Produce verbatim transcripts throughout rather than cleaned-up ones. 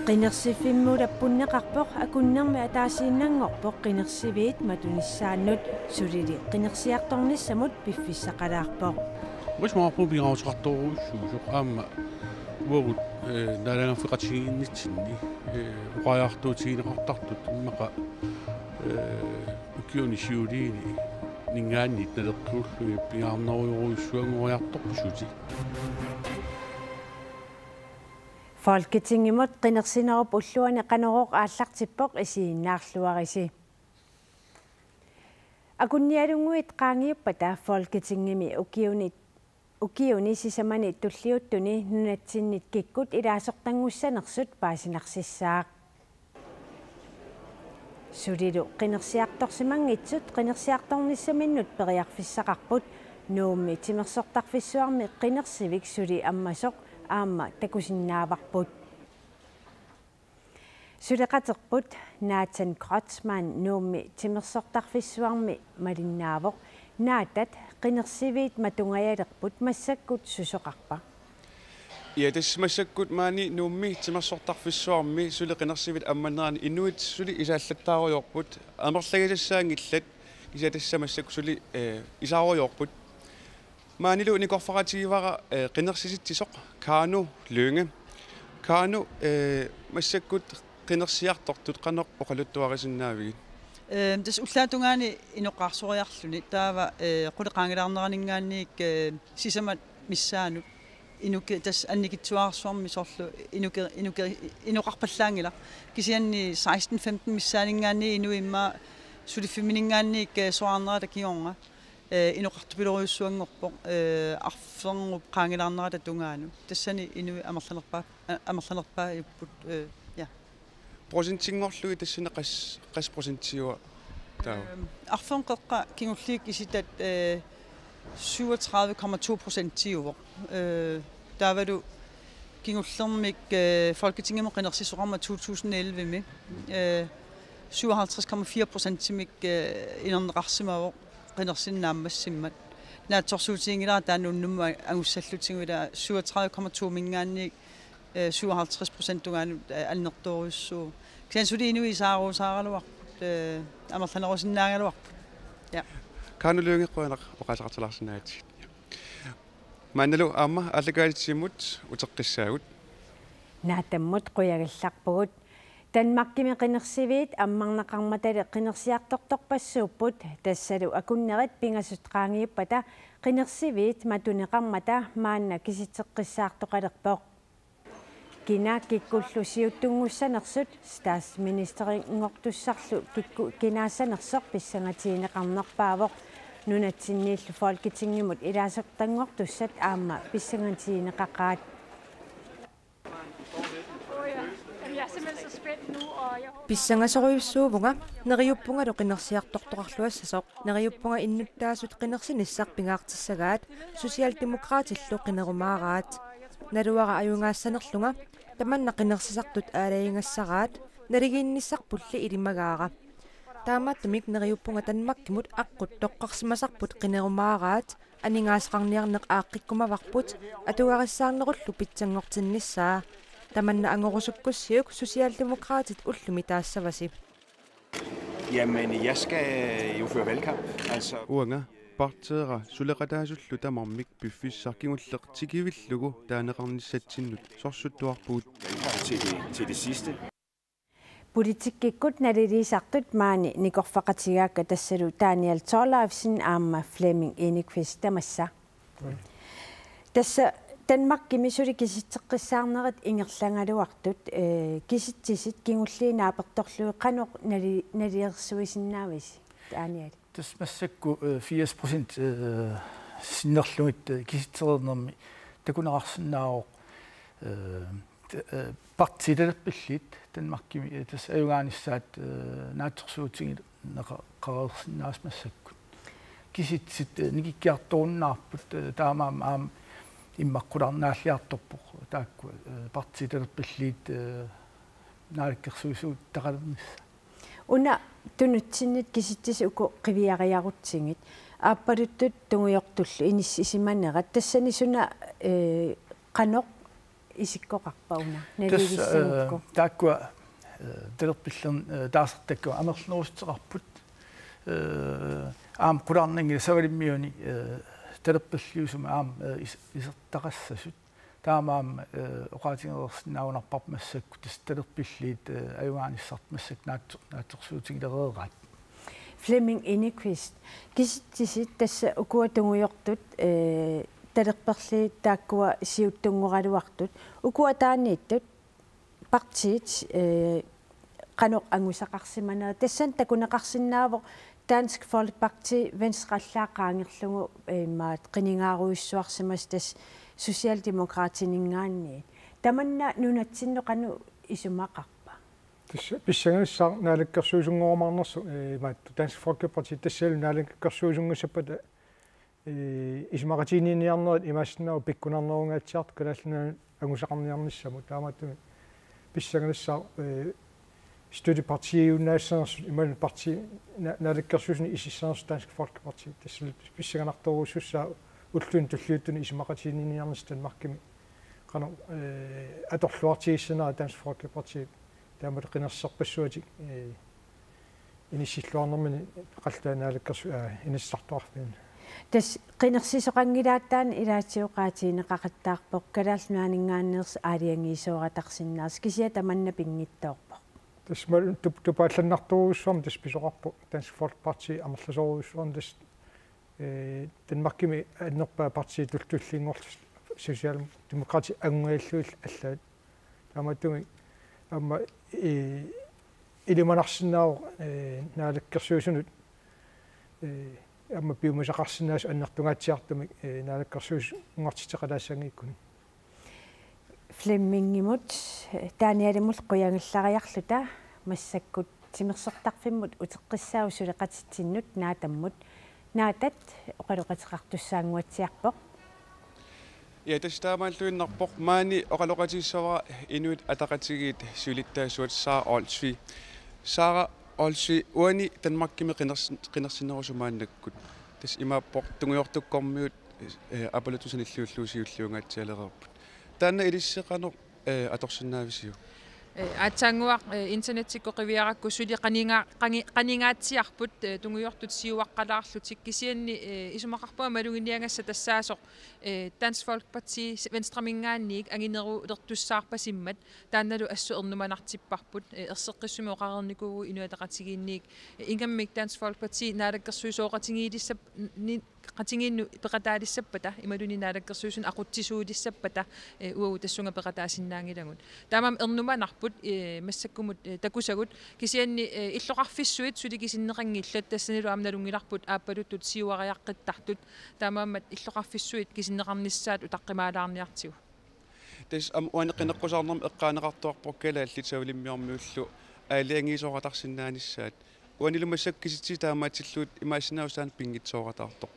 Qinersiffimmi ulappunneqarpoq, akunnermi ataasiinnanngorpoq qinersiviit matunissaannut, sulili qinersiartornissamut piffissaqalaarpoq. Uanga isumaqarpunga pingaaruteqartorujussuusoq aamma uagut, eh, naalagaaffeqatigiinnitsinni, eh, oqariartuutigineqartartut immaqa, eh, ukiuni siuliini ninngaanniit naleqqiullugit pingaarnerujorujussuanngoriartorput suti. Folketingimut qinersinerup ulluani Qanorooq aallartippoq, isiginnaarluarisi. Akunnialunnguit qaangiuppata Folketingimi ukiuni, ukiuni sisamani tulliuttuni nunatsinnit kikkut ilaasortanngussanersut paasinarsissaaq. Sulilu qinersiartorsimanngitsut qinersiartornissaminnut periarfissaqarput, Nuummi timersortarfissuarmi qinersivik suli ammasoq aamma takusinnaavarput. Suleqaterput Nathan Kreutzmann Nuummi timersortarfissuarmi malinnaavoq. Natat, qinersiviit matungajalerput, massakkut susoqarpa? Ja, tassa massakkut maani Nuummi timersortarfissuarmi suli qinersivit ammanerani inuit suli isaallattaarujoorput. Amerlagisassaanngillat, kisianni tassa massakkut suli, eh, isaarujoorput. Maanilu nikorfaqatigivara, eh, qinersisitsisoq Kano Lynge. Kano, eh, massakkut qinersiartortut qanoq oqaluttuarisinnaavigit? Ehm, tassa ullaap tungaani inoqqaarsoriarluni. Taava, eh, qulit qaangilaarneraninngaanniit, eh, sisamat missaanut. Inuki-, tassa annikitsuararsuarmi soorlu inuki-, inuki-, inoqarpallaanngilaq. Kisianni seksten femten missaaninngaanniit inuit immaqa suliffimminngaanniit, eh, soraarnerata kingorna, eh, inoqartupilorujussuanngorpoq, eh, arfernup qaangilaarnerata tungaanut. Tassani inuit amerlanerpaa-, a-, amerlanerpaajupput, eh, ja. Procentinngorlugit tassani qas-, qas procentiua taava? Ehm, arfernup qeqqa kingulliit kisitat, eh, syvogtredive komma to procentiuvoq. Eh, taavalu kingullermik, eh, Folketingimut qinersisoqarmat to tusind elleve-mi, eh, syvoghalvtreds komma fire procentimik, eh, inerneqarsimavoq qinersineq naammassimmat. Naatsorsuutiginngilara taanna unnummut angussallutigu, ila syvogtredive komma to-minngaanniit, eh, syvoghalvtreds procent tungaanut, eh, annertoorujussuuvoq. Kisianni suli inuit isaaruusaaraluarput, eh, amerlanerusinnaagaluarput. Ja. Kano Lynge, qujanaq oqaaseqartulaarsinnaagatsigit. Maannalu aamma aallakaatitsimut uteqqissaagut. Natammut qujagallarpugut. Danmarkimi qinersiviit ammarneqarmatali qinersiartortorpassuupput, tassalu akunnerit pingasut qaangiuppata qinersiviit matuneqarmata maanna kisitseqqissaartoqalerpoq. Kina kikkullu siuttunngussanersut statsministerinngortussarlu kikkut kinaassanersoq pissangatigineqarnerpaavoq. Nunatsinniillu Folketingimut ilaasortanngortussat aamma pissangatigineqaqaat. Jamen, jeg er simpelthen så spændt nu, og jeg håber... Pissangasorujussuuvunga, neriuppungalu qinersiartortoqarluassasoq. Neriuppunga innuttaasut qinersinissaq pingaartissagaat, Socialdemokratillu qinerumaaraat. Naluara ajugaassanerlunga, tamanna qinersisartut aalajangassaraat, naligiinnissarpulli ilimagaara. Taamaattumik neriuppunga Danmarkimut aqqut toqqarsimasarput qinerumaaraat, aningaasaqarniarneq aaqqikkumavarput, atugarissaarnerullu pitsanngortinnissaa. Tamanna angorusukkussiuk Socialdemokratit ullumi taassavasi. Jamen, jeg skal jo føre valgkamp, altså... Uanga partiera suleqataasullu tamarmik piffissaq kingulleq tikivillugu taaneqarnissatsinnut sorsuttuarpugut. Valgkamp til det, til det sidste. Politikkikkut naliliisartut maani nikorfaqatigaakka, tassalu Daniel Thorleifsen aamma Flemming Enokvist, tamassa. Tassa Danmarkimi suli kisitseqqissaarnerit ingerlagaluartut, eh, kisitsisit kingulliit naapertorlugit qanoq nali-, nalilersuisinnaavisi, Daniel? Tassa massakkut, eh, firs procent, eh, sinnerlugit, eh, kisitsereernermi takuneqarsinnaavoq, eh, t-, eh, partiitalerpilliit Danmarkimi, eh, tassa ajugaanissaat, eh, naatsorsuutigineqareersinnaasut massakkut. Kisitsit, eh, nikikkiartorunnaarput, eh, taamaammat aamma immaqa qularnaalliartorpoq taakku, eh, partiitalerpilliit, eh, naalakkersuisuutaqalernissaat. Una tunutsinnit kisitsisit uku qiviariarutsigit, aappaluttut tungujortullu inissisimanerat, tassani suna, eh, qanoq Isikkoqarpa una? Tassa, naligiissagukku, eh, taakkua, eh, talerpillernit, eh, taasartakkavut amerlanerussuteqarput. Eh, aamma qularnanngilaq Savalimmiuni, eh, talerperliusumik aamma, eh, is-, isertaqassasut. Taamaammat, eh, oqaatigereersinnaagunarparput massakkut tassa talerpilliit, eh, ajugaanissartik massakkut naatso-, naatsorsuutigilereeraat. Flemming Enquist, kisitsisit tassa ukua tungujortut, eh, talerperliit taakkua siuttunngoraluartut, ukua taaniittut partiit, eh, qanoq angusaqarsimanerat, tassani takuneqarsinnaavoq Dansk Folkeparti Venstre allaat qaangerlugu, eh, imaat qinigaarujussuarsimasoq tassa Socialdemokratininngaanniit. Tamanna nunatsinnut qanoq isumaqarpa? Tassa pissanganassaaq naalakkersuisunngorumaarnersoq, eh, imaattoq Dansk Folkeparti tassalu naalakkersuisunngussappat, eh, isumaqatiginninniarnerit imaassinnaavoq pikkunarnerungaatsiartut Kalaallit Nunaannut angusaqarniarnissamut. Taamaattumik pissanganassaaq, eh, støttepartiiunnaassanersut imaluunniit parti na-, naalakkersuisuni isissanersut Dansk Folkeparti. Tassalu pissanganartorujussuussaaq ulluni tulliuttuni isumaqatiginninniarnissaq Danmarkimi qanoq, eh, atorluartigissanera Dansk Folkeparti. Taamatut qinersisorpassuatik, eh, inissilluarnermini qallunaat naalakkersu-, aa, inatsisartuarfiini. Tassa qinersisoqanngilaat taanna ilaatigut oqaatigineqaqattaarpoq Kalaallit Nunaanninngaanneersut aalajangiisooratarsinnaasoq, kisianni tamanna pinngitsoorpoq. Tassa malu tup-, tupaallannartorujussuarmik tassa pisoqarpoq Dansk Folkeparti amerlasoorujussuarmik tassa, eh, Danmarkimi annerpaat partiit tulliullinngorlugit Socialdemokratiat angungajallugit allaat. Taamaattumik aamma, eh, ilimanarsinnaavoq, eh, naalakkersuisunut, eh, aamma piumasaqarsinnaasoq annertungaatsiartumik, eh, naalakkersuisunngortitseqalaassanngikkunik. Flemmingimut, eh, Daniellimut qujagallariarluta massakkut timersortarfimmut uteqqissaagut suleqatitsinnut Naatammut. Naatat, oqaloqateqartussaannguatsiarpoq. Ja, tassa taamaalluinnarpoq. Maani oqaloqatigiissavara Inuit Ataqatigiit siulittaasuat Sara Olsvig. Sara Olsvig, uani Danmarkimi qiners-, qinersinerusut maannakkut. Tassa imaappoq tungujortukkormiut, eh, aappaluttut sanilliullugu siulliungaatsialereerput. Taanna ilissi qanoq, eh, atorsinnaavisiuk? Eh, aatsaannguaq, eh, internettikkut qiviarakku suli qaninga-, qani-, qaningaatsiarput, eh, tungujortut siuaqqalaarlutik, kisianni, eh, isumaqarpunga maluginiagassaq tassaasoq, eh, Dansk Folkeparti Venstreminngaanniit anginerulertussaarpasimmat, taannalu assut ernumanartipparput, eh, erseqqissumik oqareernikuuvugut Inuit Ataqatigiinniit, eh, ingammik Dansk Folkeparti naalakkersuisooqatigiilissap-, ni-, qatigiinnut peqataalissappata, imaluunniit naalakkersuisuni aqutsisuulissappata, eh, uagut tassunga peqataasinnaanngilagut. Taamaammat ernumanarput, eh, massakkumut, eh, takusagut, kisianni, eh, illoqarfissuit suli kisinneqanngillat, tassanilu aamma nalunngilarput aappaluttut siuariaqqittartut, taamaammat illoqarfissuit kisinneqarnissaat utaqqimaalaarniartigu. Tassa aamma uani qineqqusaarnermi eqqaaneqartuarpoq kalaallit Savalimmiormiullu aalajangiisooratarsinnaanissaat. Uanilu massakkut kisitsisit taamaatsillugit imaassinnaavoq taanna pinngitsooratartoq.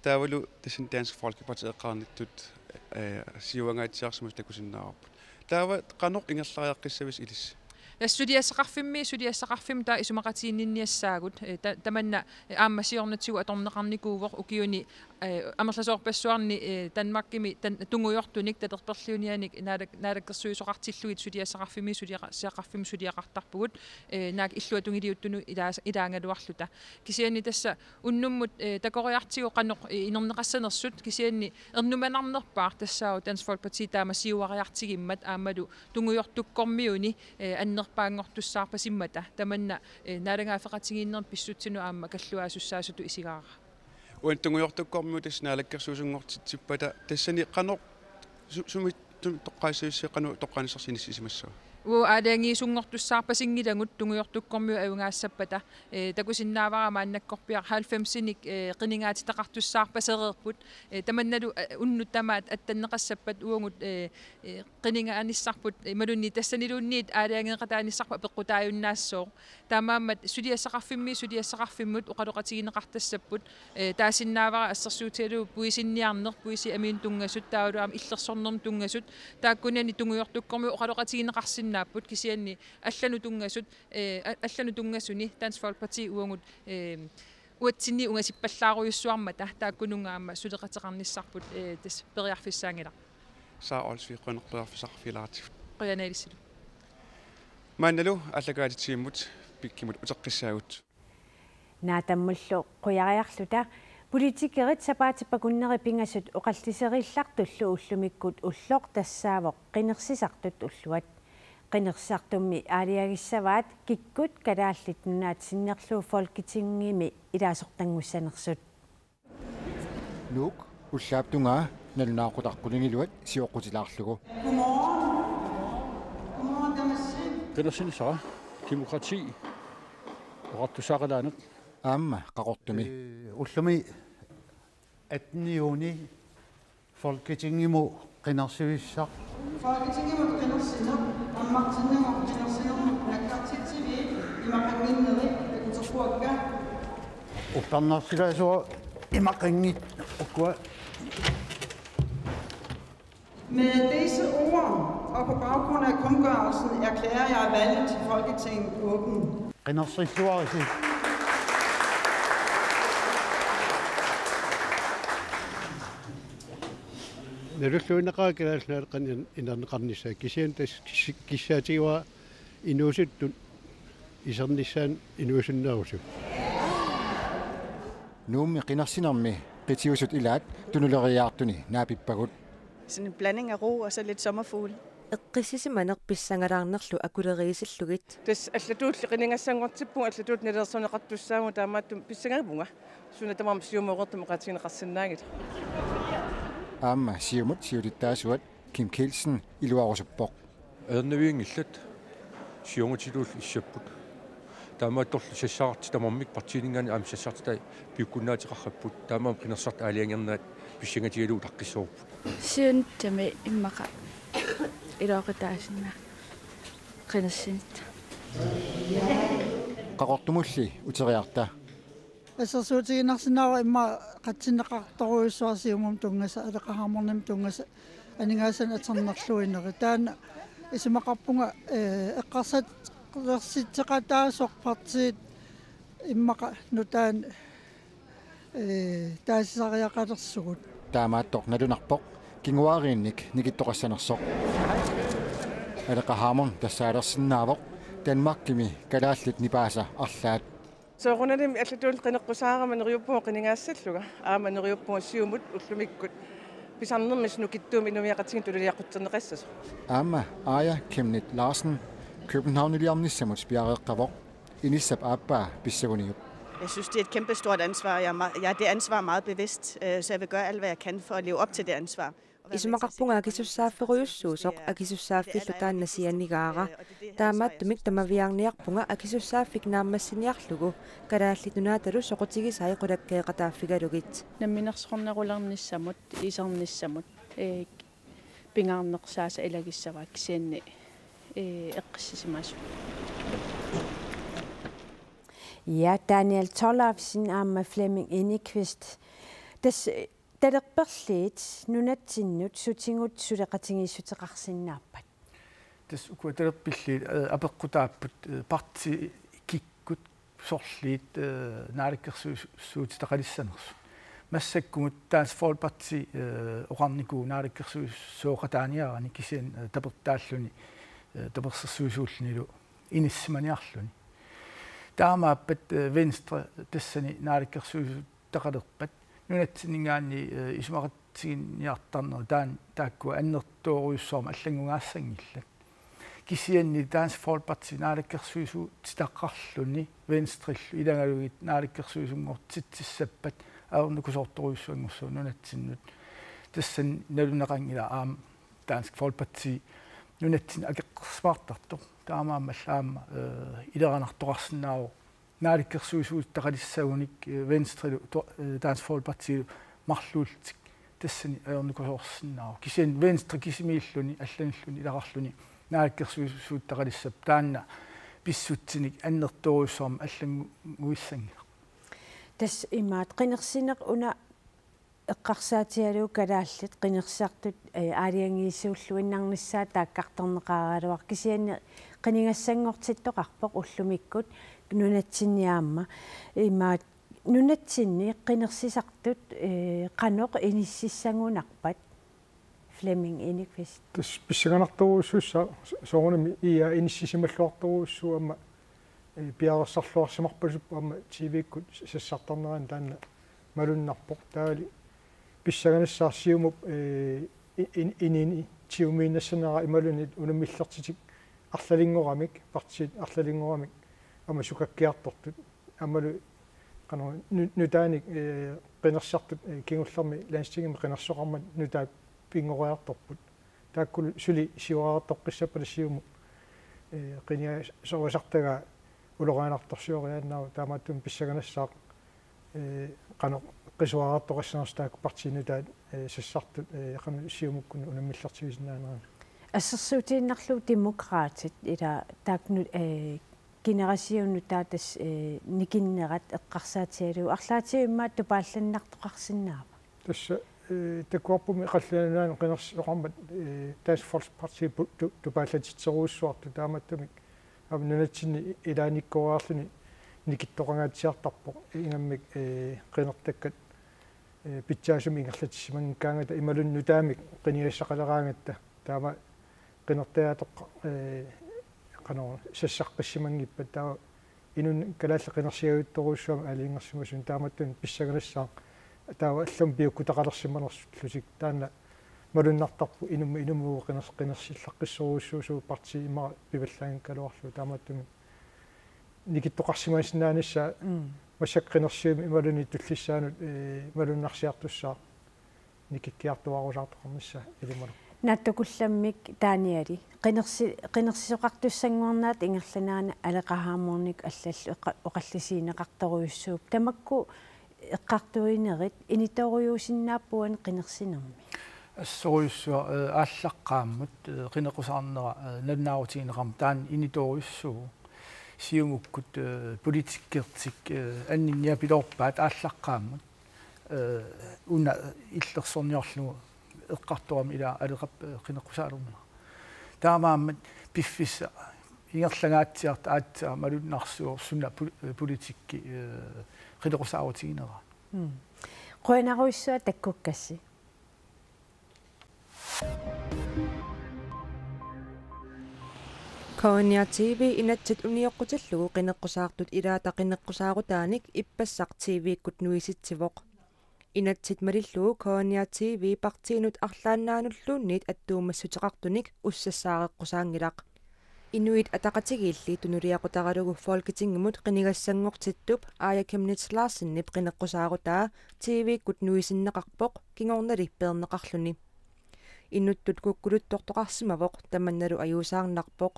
Taavalu tassani Dansk Folkeparti eqqaanittut, eh, siuangaatsiarsimasut takusinnaavarput. Taava qanoq ingerlariaqqissavisi ilissi? Tassa suliassaqarfimmi, suliassaqarfimmi taava isumaqatiginninniassaagut, eh, ta-, tamanna, eh, aamma siornatigut atorneqarnikuuvoq ukiuni, eh, amerlasoorpassuarni, eh, Danmarkimi tan-, tungujortunik talerperliunianik naalak-, naalakkersuisoqartillugit suliassaqarfimmi suliaqa-, siaqarfimmi suliaqartarpugut, eh, naak illuatungiliuttunut ilaas-, ilaagaluarluta. Kisianni tassa unnummut, eh, takoriartigu qanoq, eh, inerneqassanersut, kisianni ernumanarnerpaaq tassaavoq Dansk Folkeparti taama siuariartigimmat aammalu tungujortukkormiuni, eh, annerpaanngortussaarpasimmata, tamanna, eh, naalagaaffeqatigiinnermi pissutsinut aamma kalluaasussaasutut isigaara. Uani tungujortukkormiut tassa naalakkersuisunngortitsippata, tassani qanoq su-, sumi, sumi toqqaassavissi, qanoq toqqaannissarsi inissisimassava? Uagut aalajangiisunngortussaarpasinngilagut tungujortukkormiut ajugaassappata, eh, takusinnaavara maannakkorpiaq halvfemsinik, eh, qinigaatitaqartussaarpasereerput, eh, tamannalu, eh, unnuk tamaat attanneqassappat uagut, eh, eh, qinigaanissarput, eh, imaluunniit tassaniluunniit aalajangeeqataanissarput apeqqutaajunnaassooq. Taamaammat suliassaqarfimmi suliassaqarfimmut oqaloqatigineqartassapput, eh, taasinnaavara assersuutigalugu puisinniarneq, puisit amiinnut tunngasut, taavalu aamma illersornermut tunngasut, taakkunani tungujortukkormiut oqaloqatigineqarsinnaapput, kisianni allanut tunngasut, eh, a-, allanut tunngasuni Dansk Folkeparti uagut, eh, uatsinni ungasippallaarujussuarmata taakkununnga aamma suleqateqarnissarput, eh, tassa periarfissaanngilaq. Sara Olsvig, qujanaq periarfissaqarfigilaartigut. Qujanaq ilissilu. Maannalu aallakaatitsivimmi Pikkimut uteqqissaagut. Naatammullu qujariarluta politikerit sapaatip akunneri pingasut oqalliserillartullu ullumikkut ulloq tassaavoq qinersisartut ulluat. Qinersisartummi aalajangissavaat kikkut Kalaallit Nunaat sinnerlugu Folketingimi ilaasortanngussanersut. Nuuk ullaap tungaa nalunaaqutaq qulingiluat sioqqutilaarlugu. Qinersinissara demokrati oqartussaaqalaaneq. Aamma Qaqortumi. Ullumi attende juni Folketingimut qinersivissaq. Folketingimut qinersineq ammartinnagu qinersinermut nakkartitsiviit imaqannginneri takuteqquakka. Uppernarsilaasua imaqanngit ukua. Med disse ord og på baggrund af kundgørelsen erklærer jeg valget til Folketinget åbent. Qinersilluarisi. Nalulluinnaqaaq Kalaallit Nunaat qanoq inerneqarnissaa, kisianni tassa kis-, kissaatigivara inuusuttut isernissaanut inuusunnerusoq. Nuummi qinersinermi qitiusut ilaat tunuliiaartuni naapippagut. Sådan en blanding af ro og så lidt sommerfugle. Eqqissisimaneq pissangalaarnerlu akuleriisillugit. Tassa allatulli qinigassanngortippunga, allatut nalilersorneqartussaavugut, taamaattumik pissangavunga. Suna tamarmi Siumut oqartumik oqaatigineqarsinnaanngilaq. Aamma Siumut siulittaasuat Kim Kielsen iluarusuppoq. Ajornavianngillat, siornatigut issapput. Taamaattorli sassarartut tamarmik partiininngaanniit aamma sassartut piukkunnaateqarput. Taamaammat qinersisartut aalajangernerat pissangatigalugu utaqqissavarput. Siunertami immaqa iluaqutaasinnaa qinersinissaq. Qaqortumulli uteriarta. Assersuutigiinnarsinnaavara immaqa qatsinneqartorujussuara Siumumut tunngassa, Aleqa Hammondimut tunngassa aningaasanik atornerluinerit. Taanna isumaqarpunga, eh, eqqarsarlersitseqataasoq partiit immaqa nutaanik, eh, taasisariaqalersugut. Taamaattoq nalunarpoq kinguaariinnik nikittoqassanersoq. Aleqa Hammond tassaalersinnaavoq Danmarkimi kalaallit nipaasa arlaat. Soorunalimi allatut qineqqusaarama neriuppunga qinigaassallunga, aamma neriuppunga Siumut ullumikkut pisarnermik nukittuumik inuiaqatigiinnut tunuliaqutserneqassasoq. Aamma Aaja Chemnitz Larsen Københavniliarnissamut piareeqqavoq inissap aappaa pissaguniuk. Jeg synes, det er et kæmpestort ansvar, og jeg er, meget, jeg er det ansvar meget bevidst, øh, så jeg vil gøre alt, hvad jeg kan for at leve op til det ansvar. Isumaqarpunga akisussaafferujussuusoq, akisussaaffillu taanna sianigaara. Taamaattumik tamaviaarniarpunga akisussaaffik naammassiniarlugu Kalaallit Nunaatalu soqutigisai qulakkeeqataaffigalugit. Namminersornerulernissamut, isernissamut, eh, pingaarnersaasa ilagissavaa kisianni, eh, eqqissisimasut. Ja, Daniel Tollefsen aamma Flemming Enquist. Tassa talerperliit nunatsinnut sutigut suleqatigiissuteqarsinnaappat? Tassa ukua talerperliit, eh, apeqqutaapput, eh, partiit kikkut sorliit, eh, naalakkersuisuutitaqalissanersut. Massakkumut Dansk Folkeparti, eh, oqarnikuuvoq naalakkersuisooqataaniarani kisianni, eh, tapertaalluni, eh, tapersersuisuullunilu inissimaniarluni. Taamaappat, eh, Venstre tassani naalakkersuisuut taqalerpat nunatsinninngaanniit, eh, isumaqatiginniartarnerat taanna taakkua annertoorujussuarmik allanngugaassanngillat. Kisianni Dansk Folkeparti naalakkersuisuutitaqarluni Venstrellu ilagalugit naalakkersuisunngortitsissappat ajornakusoortorujussuanngorsuuvoq nunatsinnut. Tassani naluneqanngilaq aamma Dansk Folkeparti nunatsinni akeqqersimaartartoq. Taamaammallu aamma, eh, ileranartoqarsinnaavoq naalakkersuisuutitaqalissagunik, eh, Venstrelu to-, eh, Dansk Folkepartilu marluullutik tassani ajornakusoorsinnaavoq. Kisianni Venstre kisimiilluni, allanilluni, ilaqarluni naalakkersuisuutitaqalissappat taanna pissutsinik annertoorujussuarmik allannguissanngilaq. Tassa imaattoq qinersineq una eqqarsaatigalugu kalaallit qinersisartut, eh, aalajangiisuulluinnarnissaat taakkartorneqaraluarpoq, kisianni qinigassanngortittoqarpoq ullumikkut nunatsinni aamma. Imaattoq nunatsinni qinersisartut, eh, qanoq inississagunarpat? Flemming Enokvist. Tassa pissanganartorujussuussaaq soorunami I A inissisimalluartorujussuuvoq aamma, eh, piareersarluarsimarpasippoq aamma T V-kkut sassartarnerani taanna malunnarpoq. Taavalu pissanganassaaq Siumup, eh, i-, in-, initiumiinnassanera imaluunniit unammillertitik arlalinngoramik, partiit arlalinngoramik aamma sukakkiartortut. Aammalu qanoq nu-, nutaanik, eh, qinersisartut, eh, kingullermi Landstingimi qinersisoqarmat nutaat pinngoriartorput. Taakkulu suli siuariartoqqissappata Siumup, eh, qinigasorisartagaa ulorianartorsioriaannaavoq, taamaattumik pissanganassaaq, eh, qanoq qisuariartoqassanersoq taakku partiit nutaat, eh, sassartut, eh, qanoq Siumukkunni unammillertigisinnaanerannik. Assersuutigiinnarlugu Demokraatit ila taakku nu-, eh, generationit taava tassa, eh, nikinnerat eqqarsaatigalugu arlaatigut immaqa tupaallannartoqarsinnaava? Tassa, eh, takuarpummi Qallunaat Nunaanni qinersisoqarmat, eh, Dansk Folkeparti pu-, tu-, tupaallatitserujussuartut, taamaattumik aamma nunatsinni ilaanikkooriarluni nikittoqangaatsiartarpoq ingammik, eh, qinertakkat, eh, pitsaasumik ingerlatissimanngikkaangatta imaluunniit nutaamik qinigassaqaleraangatta. Taama qinertajaatoqqaq, eh, qanoq sassaqqissimanngippat, taava inunnut kalaallit qinersigajuttorujussuarmik aalajangersimasumik, taamaattumik pissanganassaaq taava allamik piukkutaqalersimanersullutik. Taanna malunnartarpoq inummut inummut qiners-, qinersillaqqissorujussuusugut partiit immaqa pivallaanngikkaluarlugu, taamaattumik nikittoqarsimasinnaanissaa. Mm. Massakkut qinersiummik imaluunniit tullissaanut, eh, malunnarsiartussaaq nikikkiartuaarusaartoqarnissaa ilimanarpoq. Naatsukullammik Danieli, qinersi-, qinersisoqartussanngornerata ingerlanerani Aleqa Hammondip allallu eqqa-, oqallisigineqartorujussuuvoq. Tamakku eqqartuinerit initorujuusinnaapput uani qinersinermi? Assorujussuaq, eh, aallaqqaammut, eh, qineqqusaarnera, eh, nalunaarutigineqarmat taanna initorujussuuvoq. Siumukkut, eh, politikkertik, eh, anninniapiloorpaat aallaqqaammut. Eh, una illersorniarlugu eqqartorami ila Aleqap, eh, qineqqusaalermana. Taamaammat piffissaq ingerlangaatsiartoq aatsaat malunnarsivoq suna pol-, eh, politikki, eh, qineqqusaarutiginera. Mm. Qujanarujussuaq takkukkassi. K N R T V inatsit unioqqutillugu qineqqusaartut ilaata qineqqusaarutaanik ippassaq T V-kkut nuisitsivoq. Inatsit malillugu K N R T V partiinut arlaannaanulluunniit attuumassuteqartunik ussassaareqqusaanngilaq. Inuit Ataqatigiilli tunuliaqutaralugu Folketingimut qinigassanngortittup Aaja Chemnitz Larsenip qineqqusaarutaa T V-kkut nuisinneqarpoq kingornali peerneqarluni. Inuttut kukkuluttortoqarsimavoq, tamannalu ajuusaarnarpoq.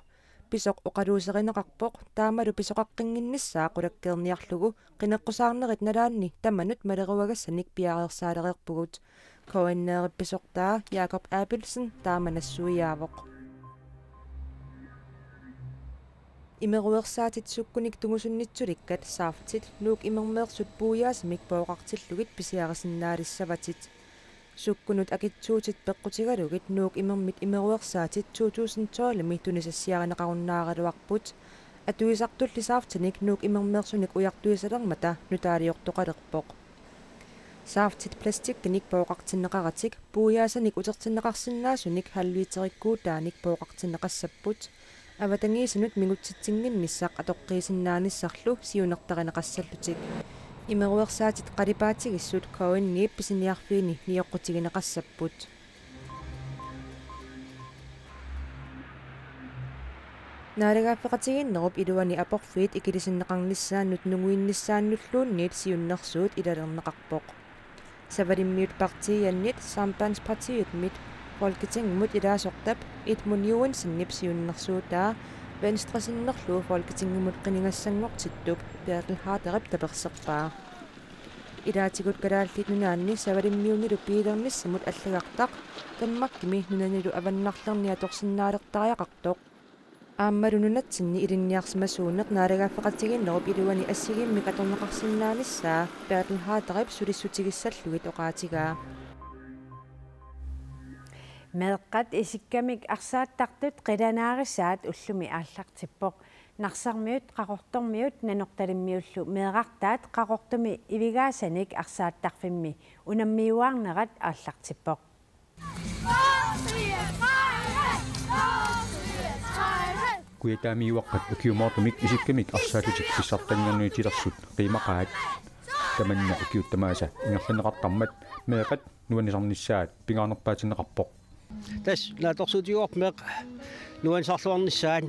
Pisoq oqaluuserineqarpoq, taamalu pisoqaqqinnginnissaa qulakkeerniarlugu qineqqusaarnerit nalaanni tamanut maleruagassanik piareersaalereerpugut. K N R-ip pisortaa Jakob Abelsen taama nassuiaavoq. Imeruersaatit sukkunik tungusunnitsulikkat SAFT-it Nuuk Imermeersut puiaasamik pooqartillugit pisiarisinnaalissavatit. Sukkunut akitsuutit peqqutigalugit Nuuk Imermit imeruersaatit to tusind tolv-imi tunisassiarineqarunnaaraluarput. Atuisartulli SAFT-inik Nuuk Imermeersunik ujartuisalermata nutaaliortoqalerpoq. SAFT-it plastikkinik pooqartinneqaratik puiaasanik utertinneqarsinnaasunik halvliterikkuutaanik pooqartinneqassapput. Avatangiisinut mingutsitsinnginnissaq atoqqiisinnaanissarlu siunertarineqassallutik. Imeruersaatit qalipaatigisut K N I-p pisiniarfiini nioqqutigineqassapput. Naalagaaffeqatigiinnerup iluani aporfiit ikilisinneqarnissaannut nunguinnissaannulluunniit siunnersuut ilalerneqarpoq. Savalimmiut partiiannit Sambandspartietmit Folketingimut ilaasortap Edmund Joensenip siunnersuutaa Venstre sinnerlugu Folketingimut qinigassanngortittup Bertel Haarderip taperserpaa. Ilaatigut Kalaallit Nunaanni savalimmiunilu piilernissamut allagartaq Danmarkimi nunanilu avannarlerni atorsinnaalertariaqartoq. Aammalu nunatsinni ilinniarsimasuuneq naalagaaffeqatigiinnerup iluani assigiimmik atorneqarsinnaanissaa Bertel Haarderip sulissutigissallugit oqaatigaa. Meeqqat isikkamik arsaattartut qilanaarisaat ullumi aallartippoq. Narsarmiut, Qaqortormiut Nanortalimmiullu meerartaat Qaqortumi ivigaasanik arsaattarfimmi unammiuaarnerat aallartippoq. Kujataamiuaqqat ukiumoortumik isikkamik arsaallutik pissartanngorniutilersut qiimaqaat. Tamanna ukiut tamaasa ingerlanneqartarmat meeqqat nuannisarnissaat pingaarnerpaatinneqarpoq. Tassa naatsorsuutigaarput meeqqat nuannisarluarnissaat.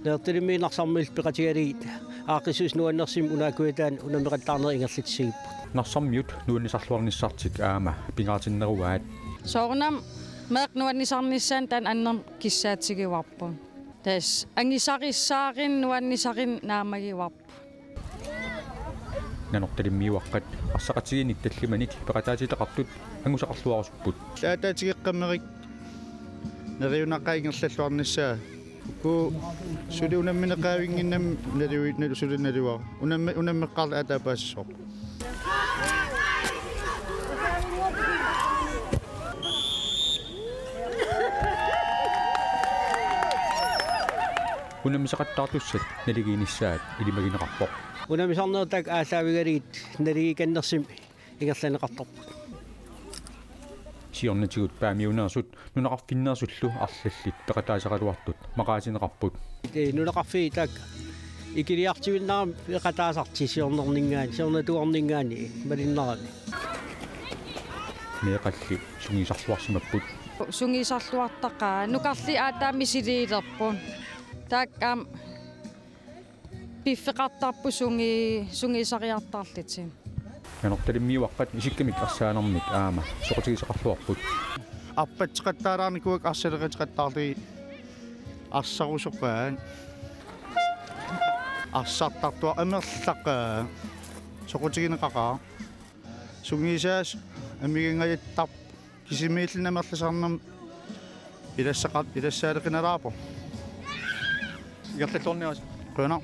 Nanortalimmi Narsarmiullu peqatigalugit aaqqissuussat nuannersumik una Kujataani unammeqattaarnerit ingerlatissagipput. Narsarmiut nuannisarluarnissartik aamma pingaarutinneruaat. Soorunami meeqqat nuannisarnissaannut taanna annermik kissaatigivarput. Tassa angusarissaarinnut nuannisarinnut naammagivarput. Nanortalimmiuaqqat arsaqatigiinnik tallimanik peqataatitaqartut angusaqarluarusupput. Aataatigeqqammerik neriunaqaaq ingerlalluarnissaa. Uku suli unammineqavinnginnami nalui-, nalu-, suli naluara. Unammi-, unammeqqaarluni aataapaassaaq. Unammisaqattaartussat naligiinnissaat ilimagineqarpoq. Unammisarnerit taakku aallaavigalugit naligiikannersumik ingerlanneqartarput. Siornatigut Paamiuneersut nunaqarfinneersullu arlallit peqataaseraluartut maqaasineqarput. Ee, nunaqarfiit taakku ikiliartuinnarami peqataasartut siornerninngaanniit, siornatuarninngaanniit malunnarami. Meeqqalli sungiusarluarsimapput. Sungiusarluartaqaat, nukarliit aatsaat misiliilerput. Taakku aamma piffeqartarput sungi-, sungiusariartarlutik. Nanortalimmiuaqqat isikkamik arsaanermik aamma soqutigisaqarluarput. Arpatseqattaalaarnikuuakka arsaleqateqattaarlugit arsarusoqaat. Arsartartuaq amerlaqaaq. Soqutigineqaqaaq. Sungiusaasa amigangajattarpoq. Kisimiilluni amerlasarnermut ilassaqar-, ilassaaleqinalaarpoq. Ingerlalluarniarisi. Qujanaq.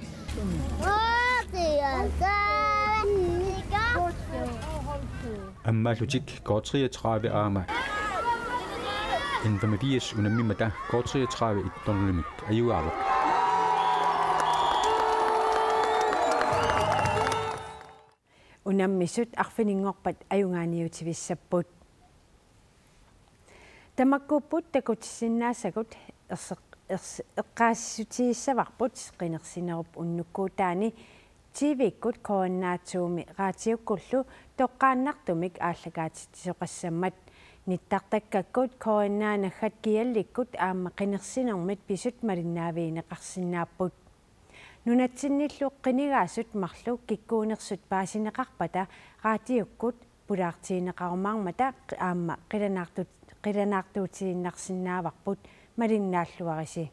Ammaallutik K treogtredive aamma N femogfirs unammimmata K treogtredive et nul-imik ajugaavoq. Unammisut arfininngorpat ajugaaniutivissapput. Tamakkuupput takutissinnaasagut erseq-, ers-, eqqaasitsissutigissavarput qinersinerup unnukkuutaani T V-kkut K N R to-mi raatiukkullu toqqaannartumik aallakaatitsisoqassammat. Nittartakkakkut K N R naggat kiallikkut aamma qinersinermit pisut malinnaavigineqarsinnaapput. Nunatsinnillu qinigaasut marluk kikkuunersut paasineqarpata raatiukkut pulaartigineqarumaarmata aamma qilanaartut-, qilanaartuutiinnarsinnaavarput, malinnaalluarisi.